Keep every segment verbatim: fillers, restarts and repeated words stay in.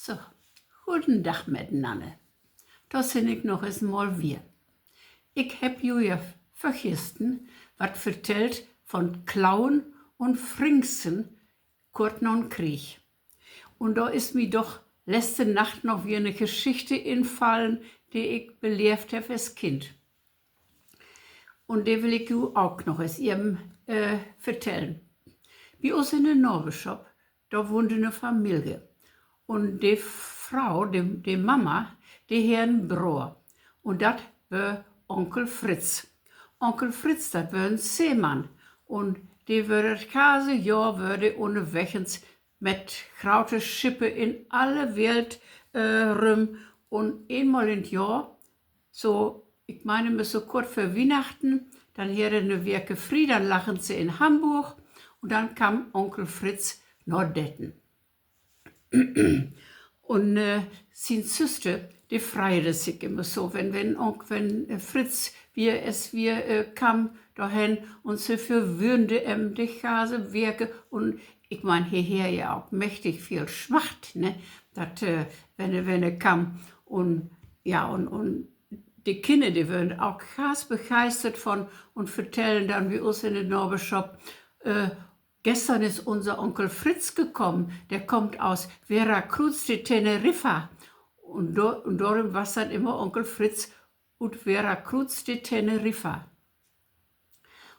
So, goden Dag mitenanner. Dor sin ik noch eens mal wier. Ik hebb ju ja vörgistern wat vertellt von Klauen un Fringsen kort na'n Krieg. Un dor is mi doch letzte Nacht noch wier 'ne Geschichte infallen, de ik beleevt heff as Kind. Un de will ik ju ok noch eens even vertellen. Bi us in de Naberschop, dor wuhnde 'ne Familie. Un de Fro, de, de Mama, de harr en Broor. Un dat wöör Onkel Fritz. Onkel Fritz, dat wöör en Seemann. Un de wöör dat ganze Johr wöör de ünnerwegens mit grote Schippe in alle Welt rüm. Un eenmal in't Johr, so, ik meen, immer so kort vör Wiehnachten, denn harr he 'ne Weke frie, denn lagen se in Hamburg un denn kamm Onkel Fritz na Detten. Un sien Süster, de freide sik immer so, wenn, wenn Onk-, wenn Fritz wier, es wier, kamm dorhen un se verwöhnde em de ganze Weke. Un ik meen, he harr ja ok mächtig veel Smacht, ne? Dat, wenn, wenn he kamm un, ja, un, un de Kinner, de wören ok ganz begeistert von un vertellen denn bi us in de Naberschop: Gestern ist unser Onkel Fritz gekommen, der kommt aus Vera Cruz de Teneriffa. Un dorüm was dat immer Onkel Fritz ut Vera Cruz de Teneriffa.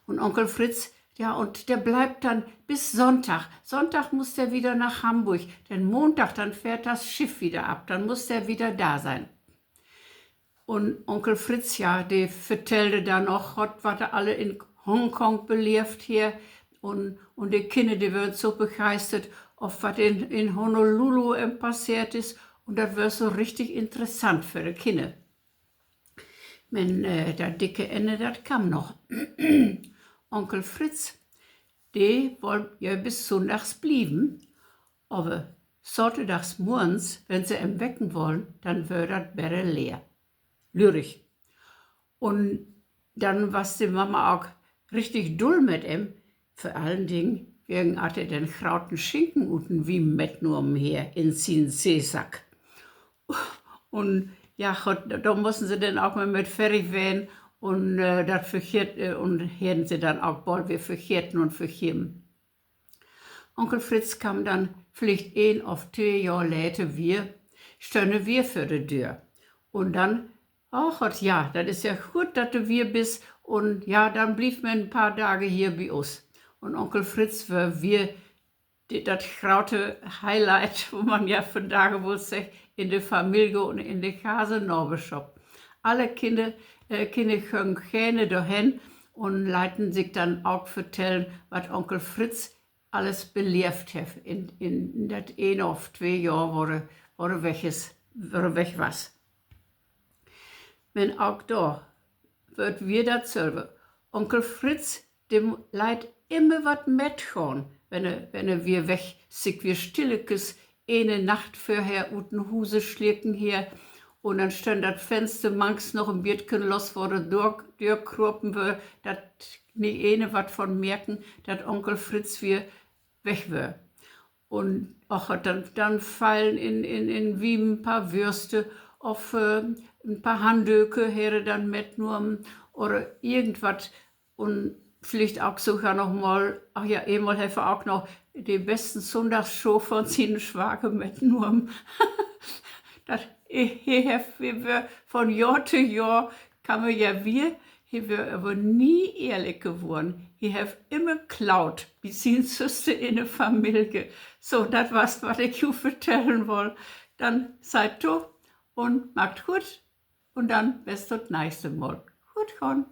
Un Onkel Fritz, ja, und der bleibt dann bis Sonntag. Sonntag muss der wieder nach Hamburg, denn Montag, dann fährt das Schiff wieder ab, dann muss der wieder da sein. Un Onkel Fritz, ja, de vertellde denn noch, Gott, wat he alle in Hongkong beleevt harr. Un, un de Kinner, de wören so begeistert, of wat in, in Honolulu em passeert is. Un dat wöör so richtig interessant för de Kinner. Men dat dicke Enne, dat kamm noch. Onkel Fritz, de woll ja bis sünndags blieven, aver saterdags morgens, wenn se em wecken wollen, denn wöör dat Bedde leer. Lürig. Un denn was de Mama ok richtig dull mit em, vör allen Dingen wegen, at he den grauten Schinken ut den Wiemen metnuhmen harr in sien Seesack. Un ja, Gott, dor mussen se denn ok mal mit fertig ween. Un dat vergeet, un harrn se denn ok bold weer vergeten un vergeven. Onkel Fritz kamm denn villicht een of twee Johr later wier, stönn he wier vör de Döör. Un denn: Och Gott, ja, dat is ja goot, dat du wier büst. Un ja, denn bliev man en paar Dage hier bi us. Un Onkel Fritz wöör wier dat graute Highlight, wo man ja vandage woll seggt, in de Familie un in de ganze Naberschop. Alle Kinner, Kinner göngen geerne dorhen un leiten sik denn ok vertellen, wat Onkel Fritz alles beleevt hett in, in dat een of twee Johr, wo he, wo he weg was. Men ok dor wöör wier datsülve. Onkel Fritz, de leit immer wat metgahn, wenn he, wenn he wier weg, sik wier stillekes ene Nacht vörher ut den Huse slieken harr. Un denn stönn dat Fenster mangs noch en bietken los, wo he dör-, dörkropen wöör, dat nich ene wat von merken, dat Onkel Fritz wier weg wöör. Un och, denn, denn feilen in, in, in Wiemen en paar Wörste of en paar Handdöke harr he denn metnuhmen oder irgendwat. Un villicht ok sogar noch mal, ach ja, eenmal hett he ok noch de besten Sunndagsschoh von sienen Swager metnuhmen. Dat, he, he hett, he wöör von Johr to Johr, kamm he ja wier, he wöör aver nie ehrlik worrn. He hett immer klaut bi sien Süster in de Familie. So, dat was, wat ik ju vertellen woll. Denn seit to un maakt goot. Un denn bes to't nächste Mal. Goot gahn.